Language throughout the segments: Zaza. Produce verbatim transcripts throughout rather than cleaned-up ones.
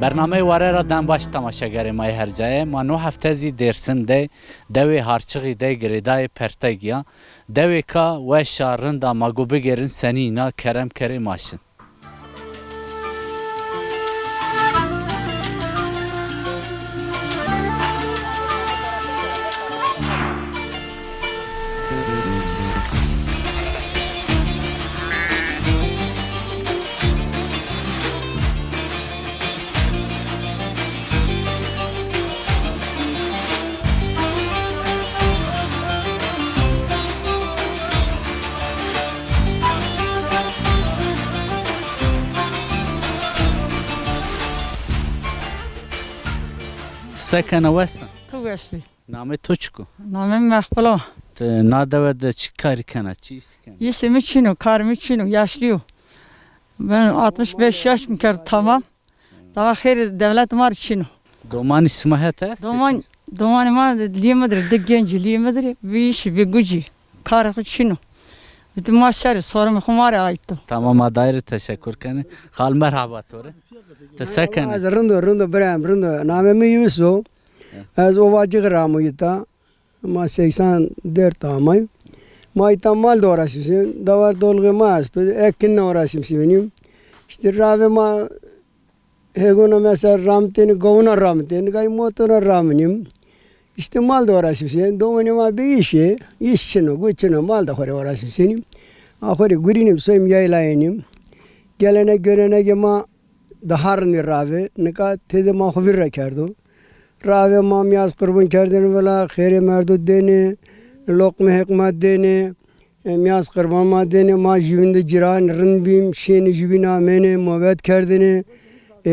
Bernameyê Ware ra dem baş temaşegerê ma yê her cayê. Ma no hefte zî Dêrsim de, dewê Harçixî de girêdayê Pertegî ya. Dewêka weş a, rind a, ma go bigêrin senîn a, kerem kerê ma şin. Se kena, wes a? Tu wes bî. Namê to çik o? Namê mi Mehpil o. Ti na dewe de çi karî kena, çi îşî kena? Îşê mi çin o, karê mi çin o, yaşlî yo. Ben altmış beş yaş mi kerd tamam. Daha xêrê dewlet ma rê çin o. Domanî sima het est? Doman, domanê ma lîyê mi dir, di gencî lîyê mi dir, bi îşî, bi gucî. Karê xo çin o. Bütün ma serê, sorumê xo ma rê aît o. Tamam, ma daîrê teşekur kenê. Xal, merhaba to rê. Ti se kenê? Ez rind o, rind o birayem, rind o. Namê mi Yunus o. Ez Ovacixî ra amo îta. Ma seysan dört amay. Ma îta mal de uğraşmışım. Davar dolğê ma esto. Ekinle uğraşmışım benim. İşte ravê ma hêgona mesela ramtêne, gawuna ramtêne, gay motora ramnim. İşte mal de uğraşmışım. Domanê ma bi îşê. İş çin o, guç çin o, mal de xo rê uğraşmışım. A xo rê gurînim, soyim yaylayênim. Gelenek görenegê ma daha rind ê ravê. Nika têde ma xo vîr ra kerdo. Ravê ma mîyaz qirbon kerdêne vila, xêrê merdo dêne, loqmê hêq ma dêne, e, mîyaz qirbon ma dêne, ma jübîn de cîran rind bîm, şêne jübîn amêne, mobet kerdêne, e,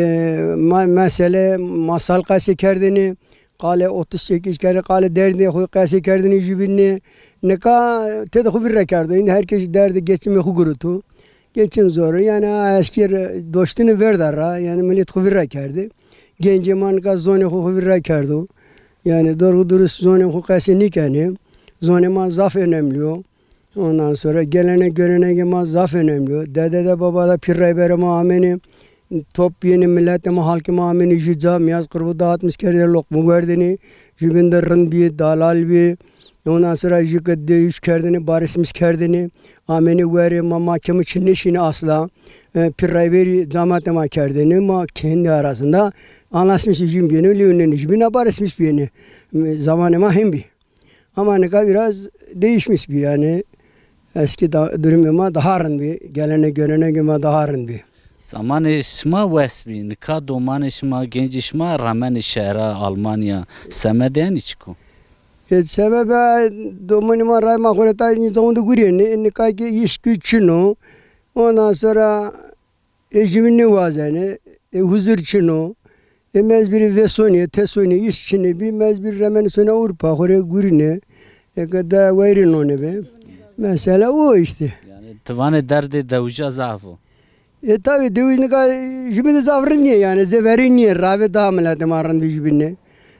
ma mesele, masal qesê kerdêne, qalê otuz sekiz kere, qalê derdê xo qesê kerdêne jübînê. Nika têde xo vîr ra kerdo. Îndî her kes derdê geçimê xo guruto. Geçim zor o. Yanî a eskî doştîne verda ra. Yanî milet xo vîr ra kerdê. Gencê ma nika zonê xo xo vîr ra kerdo. Yanî dorxu durust zonê xo qesê nîkenê. Zonê ma zaf önemli yo. Ondan sonra gelenek görenegê ma zaf önemli yo. Dede de baba de pîr rayberê ma amêne. Top bîyêne, miletê ma, halkê ma amêne jü ca, mîyaz qirbo dağıtmış kerdêne, loqma werdêne, jübîn de rind bîyê, dalal bîyê. Ondan sonra jü ke dêyuş kerdêne, barışmış kerdêne, amêne werê ma, ma kemi çi nêşîne asla. E, pîr rayberî camatê ma kerdêne, ma kendi arasında anlaşmış jübîn bîyêne, lewînêne jübîn a, barışmış bîyêne. E, zamanê ma hên bî. Ama nika biraz değişmiş bî yanî. Eski da, durumê ma daha rind bî. Gelenek görenegê ma daha rind bî. Zamanê şima wes bî. Nika domanê şima, gencê şima ramenê şehra, Almanya, semedê enî çik o? E, sebebe domanê ma ray ma xo rê ta nî zaman de gurîyêne. Nika ki iş güç çin o. Ondan sonra E, jübîn nêwazenê, e, huzur çin o. E, mecburî vêsonê, tesonê, îş çinê bî, mecburî remenê sonê Ewropa, xo rê gurînê. E, ke de weyrî nonê be. Mesela o îşte. Yanî ti vanê derdê dewija zaf o. E, tabî, dewij nika jubîn de zaf rind nîyê, yanî zê verî nîyê. Ravê daha miletê ma rind bî jubîne.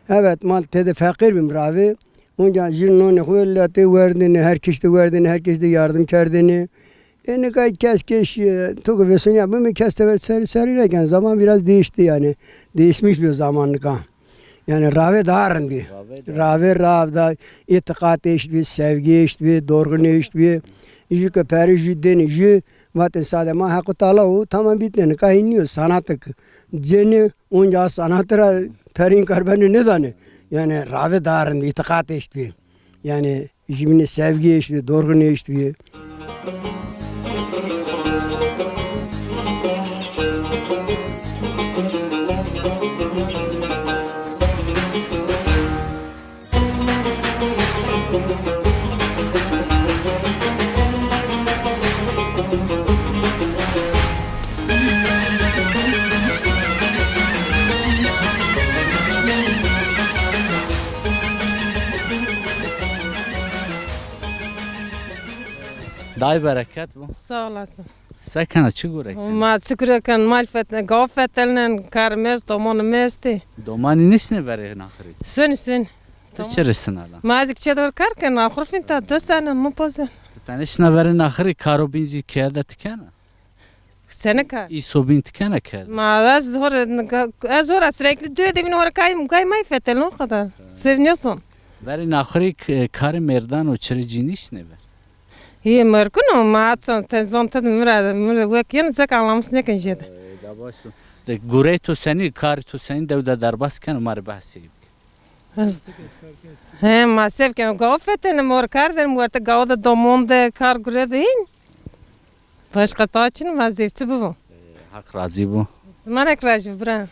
Evet, ma tede feqîr bîm ravê. Onca jin nonê xo latê werdêne, her kiştî werdêne, her kiştî yardim kerdêne. E, nika kes kes, e, to ki vêsonya bimî, kes teber serî serî nêken. Zaman biraz değişti yani. Değişmiş bir zaman nika. Yani ravê daha rind bî. Ravê daha. Ravê rav da, îtiqat eşt bî, sevgî eşt bî, dorxîn eşt bî. Jû ke perî jû dênî jû, vatên sade ma Heqo Teala û tamam, bîtne. Nika hîn nîyo, sanatik cênî, onca sanatî ra perîn kar benî nêdanê. Yani ravê daha rind bî, îtiqat eşt bî. Yani jubîne sevgî eşt bî, dorxîn eşt bî. Dayê bereket bo. Sağ olasın. Se kena, çi gure kena? Ma çi gure ken, mal fetne, gaw fetelnen, kar mi est, domon mi estî. Domanî nêşinê verê naxirî? Sun, sun. Ti çi rê sina la? Ma ez kiçe dor kar ken, axur fîn ta du sene mi pozen. Ti tenê şina verê naxirî, karo bîn zî keye de ti kena? Sene kar? Îso bîn ti kena keye de? Ma ez hor, ez hor sürekli dö de bîn hor kay, kay may fetelin o kadar. Sevniyorsun. Verê naxirî k-, karê mêrdan û çirê cînî nêşinê ver? Yê merkun o, ma aton, ten zon ted mira, mira wek yen zek anlamış nêken jêde. E, da baş o. De gurey to senî, karê to senî dew de derbas keno, ma rê behsê bike. Ez, he, ma se bikem, gaw fetelin, mor kar derim, werte gaw de, domon de, kar gure de hîn. Başka ta çin, ma zêrçi bibo. E, Haq razî bo. Zimanek rajî bira.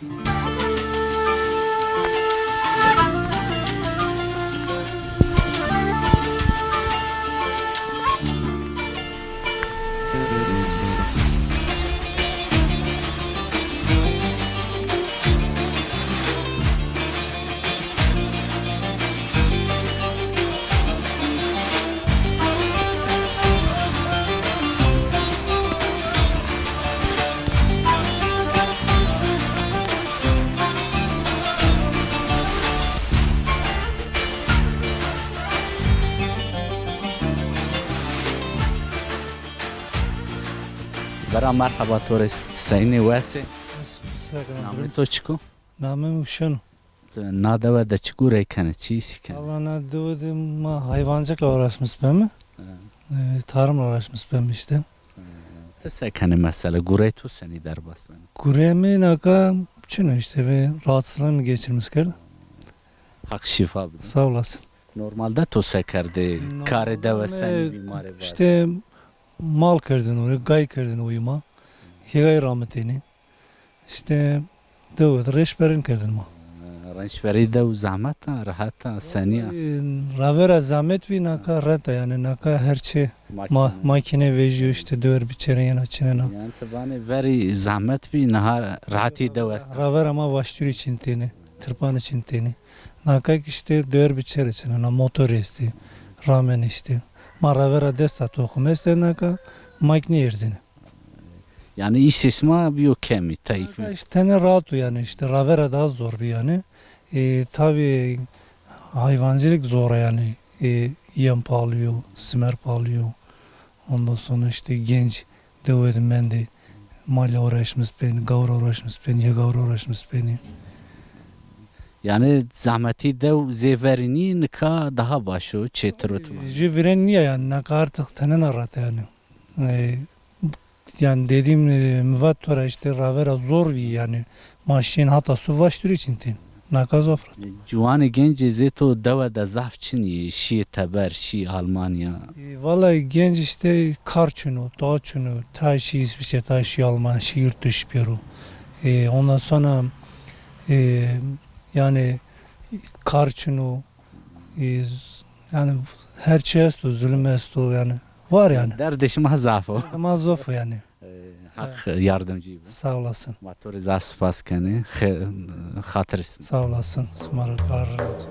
Bira merheba, to rê s-, seyînê wes ê. Namê to çik o? Namê mi Şeno. Ti na dewe de çi gurey kenê, çi îşî kenê? Valla na dewe de ma hayvancılıkla uğraşmış bemi. He. E, tarımla uğraşmış bemi işte. He. Ti se kenê mesela, gurey to senî derbas beno? Gurey mi naka çino işte, bir rahatsızlığımı geçirmiş kerd. Haq şîfa bido. Sağ olasın. Normalde to se kerdê? Karê dewe senî bî, ma rê vaze. İşte mal kerdin oraya, gay kerdin oyuma. Hêgay rahmetini. İşte dewe de reşberin kerdin ma. Reşberî dew zahmet a, rehet a, senî ya? E, ravera zahmet bî, naka rehet a yani, naka her çi ma-, makine vejîyo, işte dewer biçerê yena çinena. Yani ti vanê verî zahmet bî, niha rehetî dew esta. Ravera ma vaştûrî çin têne, tirpanî çin têne. Naka ki işte dewer biçerê çinena, motor estî, ramen işte. Ma ravera desta toxim estê, naka makine erzîne. Yani îşê şima bîyo kemî, tayîk bî. Naka işte tene rahat o yani, işte ravera daha zor bî yani. E, tabii hayvancılık zor yani. E, yem pahalı yo, simer pahalı yo. Ondan sonra işte genç dewe de mendê, malî uğraşmış benî, gawra uğraşmış benî, ya gawra uğraşmış benî. Yani zahmetî dew zê verî nî, nika daha baş o, çêtir o ti vanê? Jû virên nîya yani, nika artık tenena rat yani. E, yani dediğim, e, mi vat to ra işte ravera zor vî yani. Ma şîn hata su vaştûrî çin tên. Naka zaf rat. Ciwanê gencê zê to dewe de zaf çin yê, şîyê teber, şî Almanya. E, vallahi genç işte kar çin o, ta çin o, ta şî İsviçre, ta şî Almanya, şî yurt dışı pêro. E, ondan sonra, e, yani kar çin o, e, z-, yani her çi esto, zulüm esto yani. Var yani. Derdê şima zaf o. Derdê ma zaf o yani. E, Haq yardımcı bo. Sağ olasın. Ma to rê zaf spas kenê. Xe-, xatir sima. Sağ olasın. Sima rê razı olsun.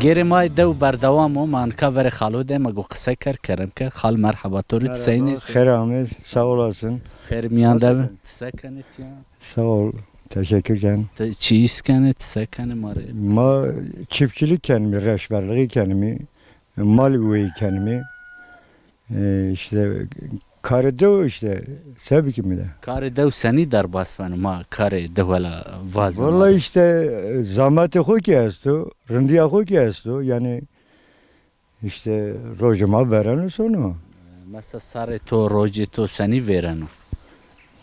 Gêrê ma dew berdewam o, ma nika verê xalo de, ma go qise ker, kerem ke. Xal, merheba to rê, ti seyîn ê? Merhaba, xêr amê, sağ olasın. Xêr miyan de bi. Ti se kenê tiya? Sağ ol, teşekkür ken. Ti çi îş kenê, ti se kenê ma rê? Ma çiftçilik kenimî, reşberliği kenimî, mal weyî kenimî. E, işte karê dew işte, se bikîme de. Karê dew senî derbas beno, ma karê dew wela vazena. Valla işte, e, zametê xo kî esto, rindiya xo kî esto, yanî işte rojê ma vereno sono. Mesela sarê to, rojê to senî vêreno?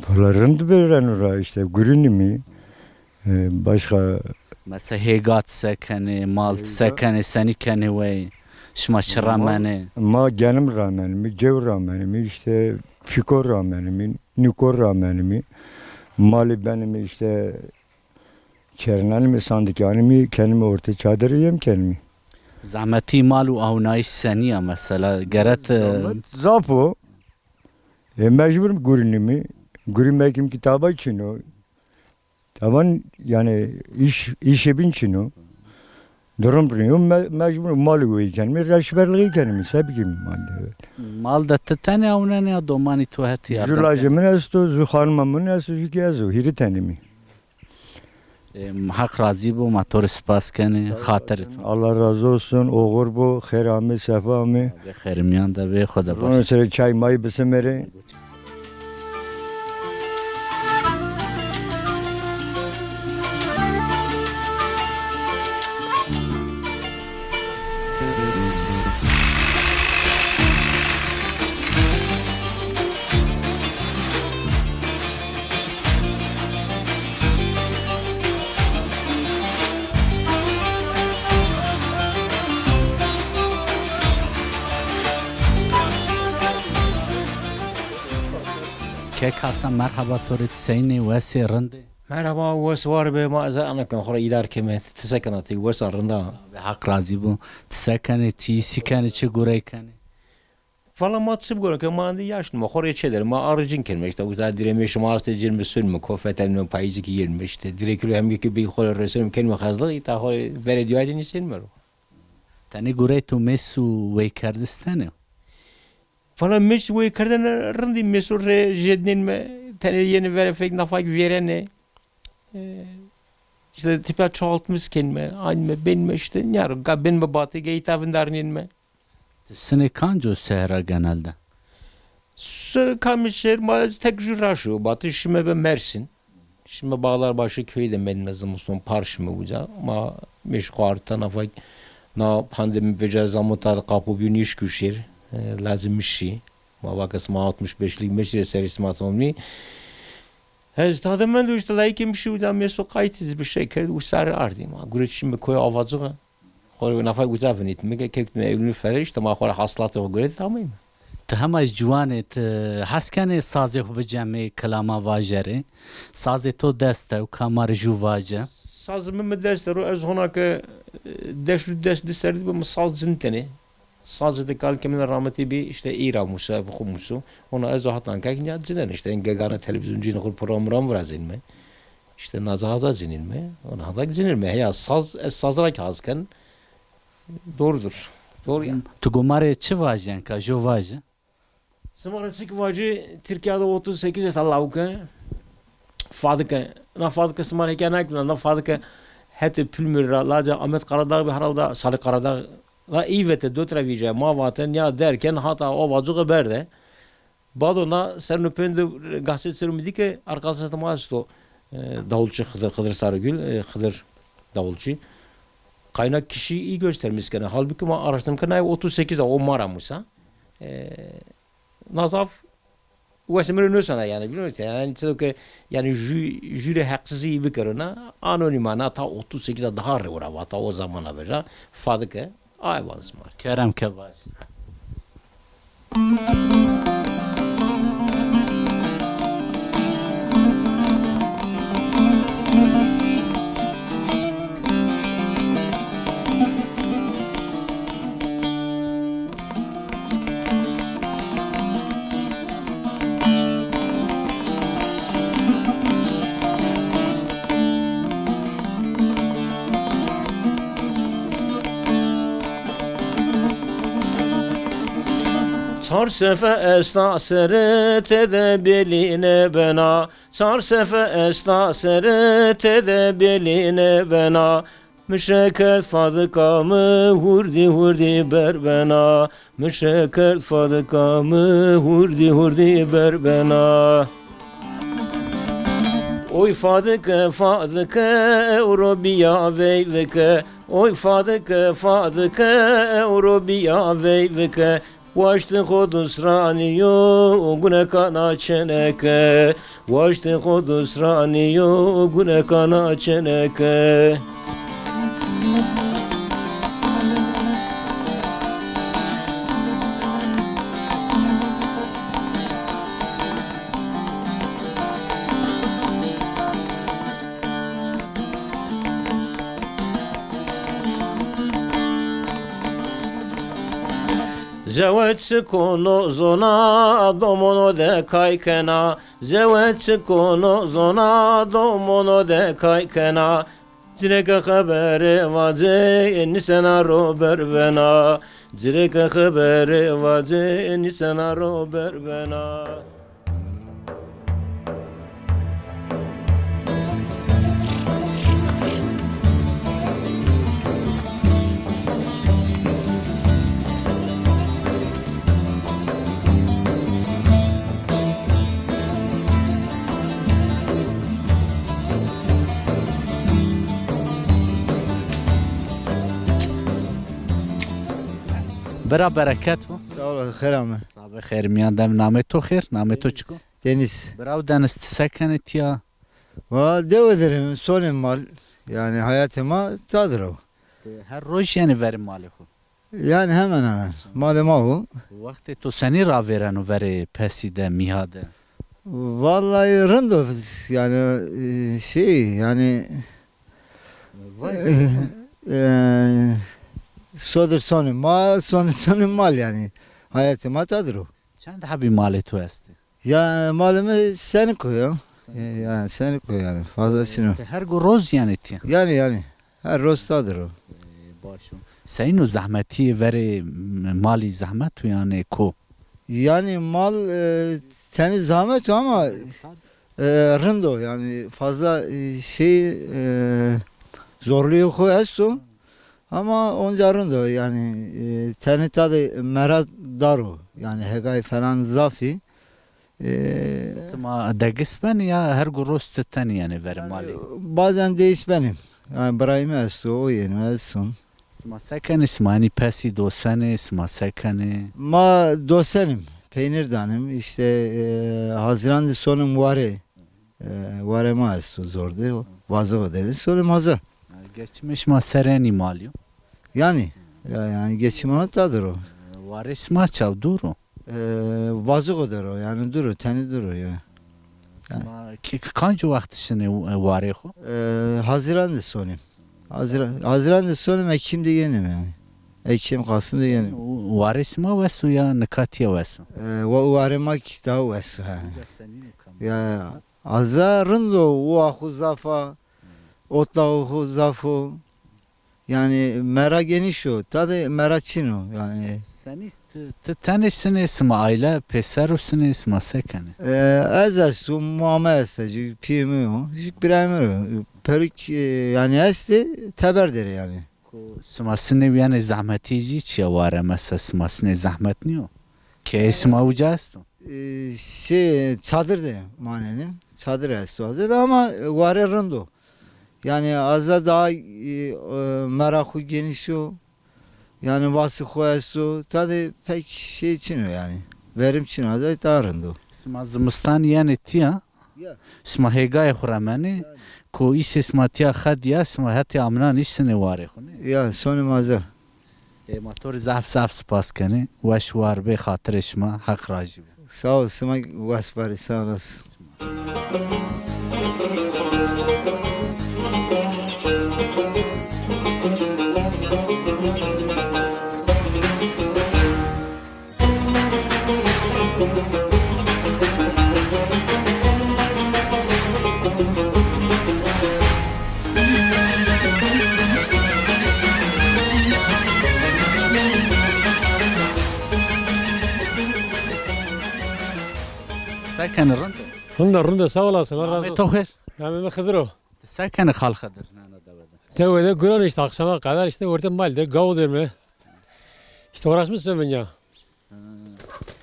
Valla rind vêreno ra, işte gurînimî. E, başka. Mesela hêga ti se kenê, mal ti se kenê, senî kenê wey? Şima çi ramenê? Ma genim ramenimî, cew ramenimî, işte fiko ramenimî, niko ramenimî, malî benimî, işte çernenimî, sandikanimî, kenimî ortê çadirî yem kenimî. Zahmetî mal û awnayîş senî ya mesela? Gere ti. Zahmet zaf o. E, mecbur gurînimî. Gurî mekim, kitaba çin o. Taban, yani iş, işê bin çin o. Durum rîyo me-, mecbur mal weyî kenimî, reşberliği kenimî, se bikîme. Mal de ti tenê awnenê ya domanî to hetî yardım kenê? Jû lajê min esto, jû xanima min esto, jû kî ez o, hîrî tenimî. Ê, Heq razî bo, ma to rê spas kenê, xatirê to. Allah razı olsun, oxir bo, xêr amê, sefa amê. Xêr miyan de bê, xo de baş. Ronê serê çay mayî bisimerê. Kek Hasan, merheba to rê, ti seyîn ê, wes ê, rind ê? Merheba, wes war be, ma ez ana ken xo ra îdare keme, ti se kena, ti wes a, rind a? Heq razî bo. Ti se kenê, çi îsî kenê, çi gurey kenê? Valla ma çi bigorîme ke ma endî yaş nîme, xo rê çê der, ma aricîn kenîme, îşte uza diremê şima astê, cênîme sonîme, kofetenîme, payîzî kî yenîme, îşte dirêkî ro hemî ke bî xo rê resonîme, kenîme xezlix, îta xo rê verê dîyayî de nîsenîme ro. Tenê gurey to mês û weykerdis tenê? Valla mês weykerdene rindî, mêso rê jêdnenîme, tenê yenê verê fek nafak vêrenê. E, îşte tipa çoğaltmış kenîme, anîme, benîme, îşte nîyaro, ga benîme batê, ga îta vindarnenîme. Ti sinê kanco şehra genelde? Se kamî şehr, ma ez tek jû ra şîyo, batî şîme be Mersin. Şîme Bağlarbaşı köyü de, benîme zimiston par şîme uca. Ma mêş xo ard tena fek, na pandemî vêca zamon ta de qapo bîyo, nêşkîyo şêr. E, lazim şî. Ma va ke sima altmış beşlik mêşî rê serê sima tamamî. Ez ta de mendo, îşte layîkê mi şî uca, mêso qaytî, zî bi şey kerd û sarê ardî ma. Gurê şîme koyê Avacuxe. Xo rê nafa uca vinîtîme ke kewtîme Eylûlî fere, îşte ma xo rê haslatê xo guretî ameyme. Ti hema zî ciwan ê, ti hes kenê sazê xo bicemê, kilama vajerê? Sazê to dest de, û ka ma rê jû vaje. Sazê mi mi dest de ro, ez hona ke, e, des û des di serrî de bi mi saz cinitenê. Sazê de kalkê min rahmetî bî, îşte îra musa, bi xo muso. Hona ez o hatan kek nîya cinen, îşte en gegane televîzyoncîn xo program muram virazenîme. Îşte naza haza cinînme, ona haza cinînme. Heya saz, ez saz ra ki haz ken. Doğrudur. Doğru ya. Tu go ma rê çi vajen, ka jo vaje? Sima rê çik vajî, Tirkîya de otuz sekiz sal lawike. Fadike. Na Fadike sima rê hîkaye nakîna, na Fadike hetê Pulmir ra, laca Ahmet Karadağ bî herhalde, Salih Karadağ. Na î vete dot ra vîcaya, ma vate, nîya derken hata o vacuxe berde. Bado na serno pênde gahset sero mi dî ke arkadaşê ma esto, e, davulçi Xıdır, Xıdır Sarıgül, e, Xıdır davulçi. Kaynak kişiyi göstermiş gene. Halbuki ma araştırdım ke nay otuz sekiz a, o ma ra musa. E, na zaf wesê mi rê nêsona yanî, bilmiyorum işte. Yanî çido ke yanî jü-, jüri haksızlığı bikero na, anonîma na ta otuz sekiz a daha rewra vata o zamana veja. Fadike. Ay, van sima rê. Kerem ke vaj. Çar sefe esta sere tede belî nêbena, çar sefe esta sere tede belî nêbena. Mi şekerd fadika mi hurdî hurdî berbena, mi şekerd fadika mi hurdî hurdî berbena. Oy fadike fadike ewro bîya veyvike, oy fadike fadike ewro bîya veyvike. Waştê xo dusranî yo, guneka na çeneke. Waştê xo dusranî yo, guneka na çeneke. Zewe çikono zona, domono de kay kena. Zewe çikono zona, domono de kay kena. Cireke xebere vace, nisena ro berbena. Cireke xebere vace, nisena ro berbena. Bira bereket bo. Sağ ol, xêr ame. Sabe xêr miyan dem. Namê to xêr? Namê to çik o? Deniz. Biraw Deniz, ti se kenê tiya? Va dewe der im, sonê mal. Yani hayatê ma tadir o. Ti her roj yenê verê malê xo? Yani hemen hemen. Malê ma o. Wextê to senî ravêreno verê pesî de, mîha de? Vallahi rind o. Yani, e, şey, yani, vay, e, sodir sonê ma, sonê sonê mal yani. Hayatê ma tadir o. Çend hebî malê to estê? Ya malê mi senik o ya. Senik. E, ya senik o yani. Fazla çin o. Ti her gu roz yenê tiya? Yani yani. Her roz tadir o. E, baş o. Seyîn o, zehmetî verê, m-, malî zehmet o yanî ko? Yani mal, e, tenê zahmet o ama, e, rind o yani fazla, e, şey, e, zorluğu xo esto. Ama onca rind o yani, e, tenê tadê mera dar o. Yani hegay falan zaf î. E, sima degis benê ya her gu roz ti tenê yenê verê malê? Bazen degis benim. Yani birayê mi esto, o yeno, ez son. Sima se kenê? Sima enî pesî dosenê, sima se kenê? Ma dosenim, peynir danim, işte, e, Haziran de sonim ware. E, ware ma esto zor de, vazı o deri, sonim haza. Geçimê şima ser enî malî yo? Yani, ya, yani geçim ama tadir o. Warê sima çaw, dûr o? E, vazı o der o, yani dûr o, tenê dûr o ya. Sima ki, ki, kanco wext şinê, e, warê xo? E, Haziran de sonim. Haziran, Haziran de sonim, Ekim de yenim yani. Ekim, Kasım de yenim. Warê sima wes o ya nika tiya wes o? E, wa-, warê ma ki daha wes o, ha. Ya, ya. Aza rind o, uwa xo zaf a, otlağı xo zaf o. Yani mera geniş o. Tadê mera çin o yani. Senî ti, ti tenê şinê, sima aile pêser o şinê, sima se kenê? E, ez esto, mame este, jî pîyê mi o, jî birayê mi o. Perik, e, yani este, teber der yani. Ko sima sinê wî yenê zehmetî jî çi ya ware, mesela sima sinê zehmet nîyo? Keyê sima uca esto? E, şey, çadir de manenim. Çadir esto hazır ama ware rind o. Yani aza daha, e, e, mera xo geniş o. Yani vasî xo esto. Tadê pek şey çin o yani. Verim çin o. Aza daha rind o. Sima zimistan yenê tiya? Ya. Sima hêgayê xo remenê. Yani. Ko îsê sima tiya xedîya, sima hetê amnan îsê sinê warê xo nê? Ya, sonê ma ze. E, ma to rê zaf zaf spas kenê. Weş war bê, xatirê şima, Heq rajî bo. Sağ ol, sima wes barê, sağ olasın. Rind o, sağ olasın, Allah razı olsun. Namê to xêr? Namê mi Xıdır o. Ti se kenê Xal Xıdır, nana dewe de? Dewe de guran işte, akşama kadar işte orada maldır, gavdır mı? İşte uğraşmış mı ya?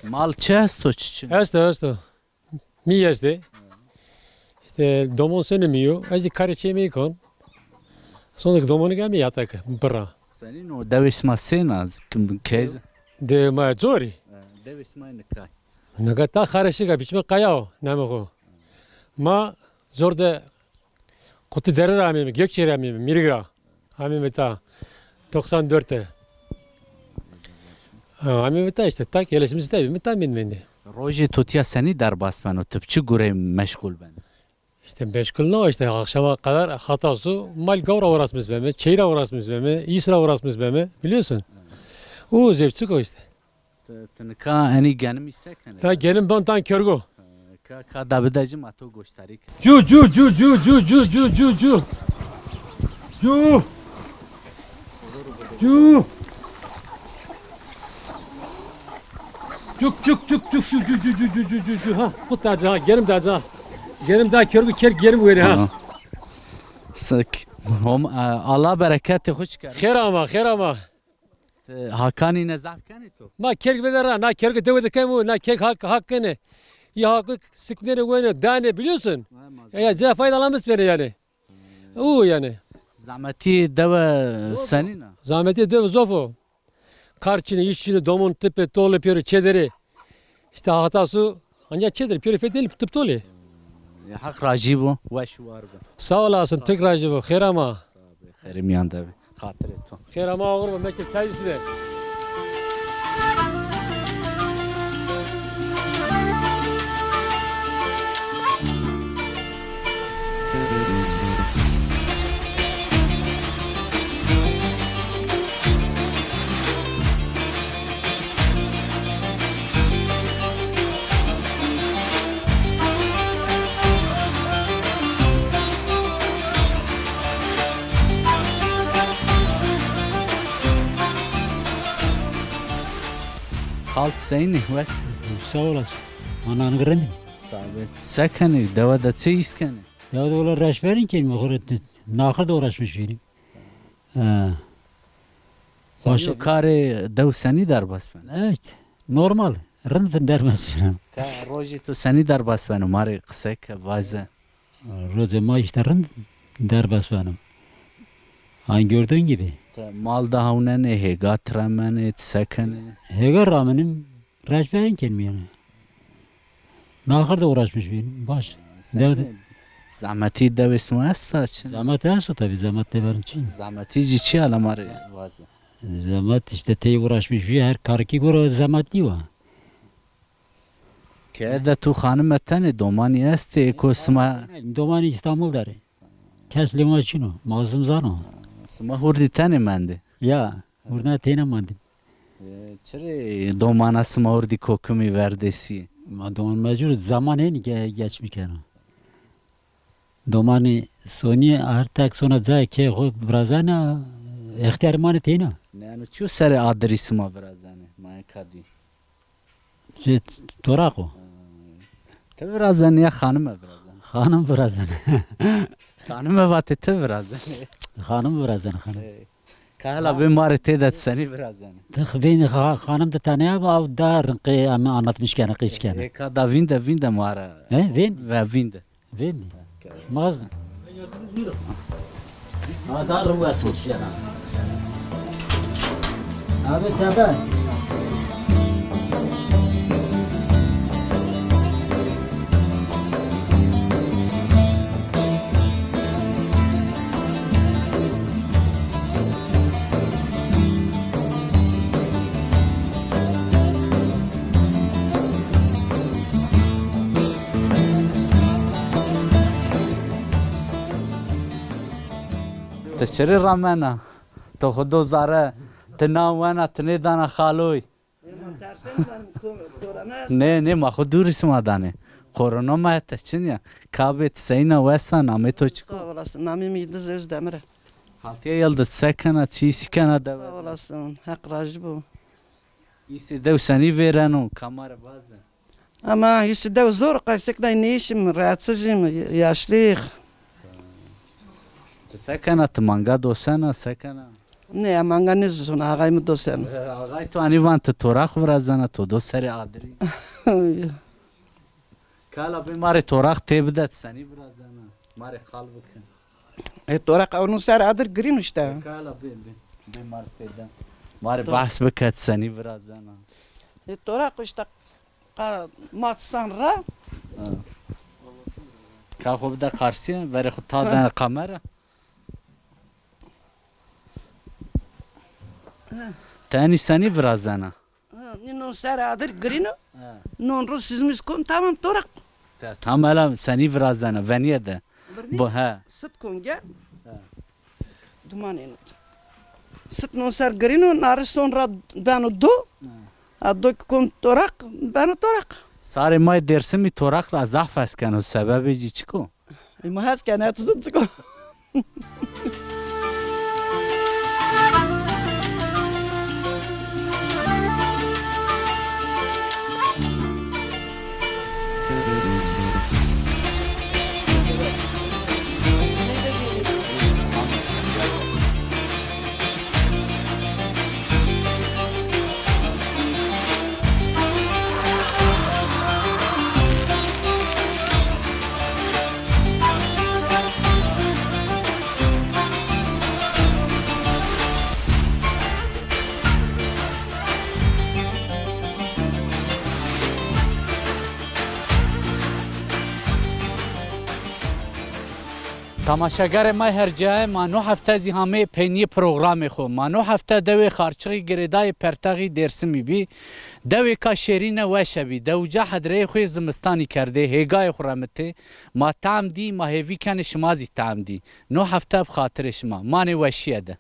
Mal çi esto, çi çin? Esto, esto. Mi estê. İşte domon senî mi yo. Ez karê çê mi kon. Sonraki domonu ke mi yatak bira. Senîn o, dewê sima sêna, kim keyz? De ma zorî. Dewê sima ne kay? Nika ta xareşika biçme kaya o, namê xo. Ma zor de Quti Dere ra amîme, Gökçe ra amîme, Mîrig ra. Amîme ta doksan dört de. Ha, amîme ta işte, tak yerleşmiş de, mi ta min mendî. Rojê to tîya senî derbas beno, ti bi çi gurey meşgul benî? İşte meşgul no, işte akşama kadar hata su mal gavra uğraşmış beme, çeyra uğraşmış beme, îs ra uğraşmış beme, biliyorsun. O zevçik o işte. Ti, ti nika enî genimî se kenê? Ta genim ben tan kergo. Ka, ka da bide ci ma to goştarî ke. Cu, cu, cu, cu. Cu. Cu. Cuk, cuk, cuk, cuk, cuk, cuk, cuk, cuk, cuk, cuk, cuk, cuk. Ha, qut da ca, genim da ca. Genim da kergo, ker genim weri ha. Aha. Sik. Hom, e, Allah bereketê xo çiker. Xêr ama, xêr ama. Ti hakanî ne zaf kenê to? Ma kerg vede ra, na kerg dewe de kemo, na kerg hak, hak kenê. Ya hak siknere wene, dane biliyorsun. Ya, ya, ca faydalanmış beni yani. O yani. Zahmetî dewe senîn a? Zahmetî dewe zof o. Kar çinê, îş çinê, domon tipe, tole pêro çêderê. İşte hata su, ancak çêder pêro fetelî tip tole. Ya Haq rajî bo, weş û war bo. Sağ olasın, tek rajî bo, xêr ama. Xêrê mîyan de be. Xatirê to. Xêr ama, oxir bo, meşte çay üstüne. Xalt seynî, wes? Sağ olasın. Anan rind. Sağ ol. Se kenî? Dewe de çi îs kenî? Dewe de wela reşberîn kenî, mi xo rê naxir de uğraşmış bînî. He. Senî yo karê dew senî derbas beno? Evet, normal. Rind derbas beno. Ka rojê to senî derbas beno? Ma rê qise ke, vaze. Rojê ma işte rind derbas beno. Aynı gördüğün gibi. Ti mal de hawnenê, hêga ti remenê, ti se kenê? Hêga ramenim, reşberîn kenîm yani. Naxir de uğraşmış bîn. Baş. Sen dewe de zahmetî dewê sima esta çin? Zahmet esto tabii, zahmet deverin çin. Zahmetî ci çi, ala ma rê vaze. Zahmet işte tey uğraşmış bî, her kar ki gora zahmetî wa. Ke de tu xanime tenê, domanî estê, eko sima? Domanî İstanbul der ê. Kes lê ma çin o, Mazlum zano. Sima hurdî tenê mendê? Ya, hurdî teyna mendî. E, çirê domana sima hurdî kokimî verdêsî? Ma doman mecbur zaman hênî ge-, geçmiş keno. Domanî sonî her tek sona cayê kê xo virazena, extîyar manê teyna. Ne, ano çiyo serê adirî sima virazenê? Ma eka dî. Şey, toraq o. Ti virazenê ya xanime virazenê? Xanim virazenê. Xanime vatê ti virazenê? Xanim virazenê, xanim. Ê, ka hela bê ma rê têde ti senî virazenê? Ti xi-, vên xa-, xanim de tane ya, aw da rinqê ame anlatmış kene, qîs kene. Ê, ka da vînde, vînde ma ra. He, vên? Ve vînde. Vên. Maz. Adar ruwes şena. Abi tebe. Ti çirê ramena? To xo do zare, ti na wena, ti nêdana xaloy. Nê, nê, ma xo dûrî sima danê. Korona ma hete çin ya. Kabê ti seyna wesa, namê to çik o? Sağ olasın. Namê mi Yıldız Özdemir. Xaltîye Yıldız, se kena, çi îsî kena dewe? Sağ olasın. Heq rajî bo. Îsê dew senî vêreno, kamare vaze. Ama hîsî dew zor, qeseknay nêşim, rahatsızım, yaşlıyıq. Ti se kena, ti manga dosena, se kena? Ne, manga nêzosena, ağay mi dosena. E, ağay to anî van ti toraq virazena, to do serê adirî. Kala bê ma rê toraq têbide, ti senî virazena? Ma rê qal bike. E, toraq ew no ser adir girîn işte. Kala bê, bê, bê ma rê têde. Ma rê bahs bike, ti senî virazena? E, toraq işte qa-, ma san ra. Ha. Ka xo bide qarsîye, verê xo ta de kamera. Tenî senî virazena? Ha, nî non ser adir girîno. Ha. Non ro sizmiz kon tamam toraq. Te-, tam ela senî virazena, venîye de. Birnî? Bu, he. Sit kon gel. He. Duman êno. Sit non ser girîno, nari son ra beno do. He. A do ki kon toraq, beno toraq. Sarê ma yê Dêrsimî toraq ra zaf hes keno, sebebê cî çik o? Ê ma hes kena, tu zû çik o? Temaşegarê ma her cayê, ma no hefte zî hamê peynîyê programê xo. Ma no hefte dewê Xarçixî girêdayê pertexî Dêrsimî bî. Dewêka şêrîne weşe bî. Dewca hedreyê xo yê zimistanî kerdê, hêgayê xo remitê. Ma tam dî, ma hêvî kenê şima zî tam dî. No hefte bi xatirê şima. Manê weşîye de.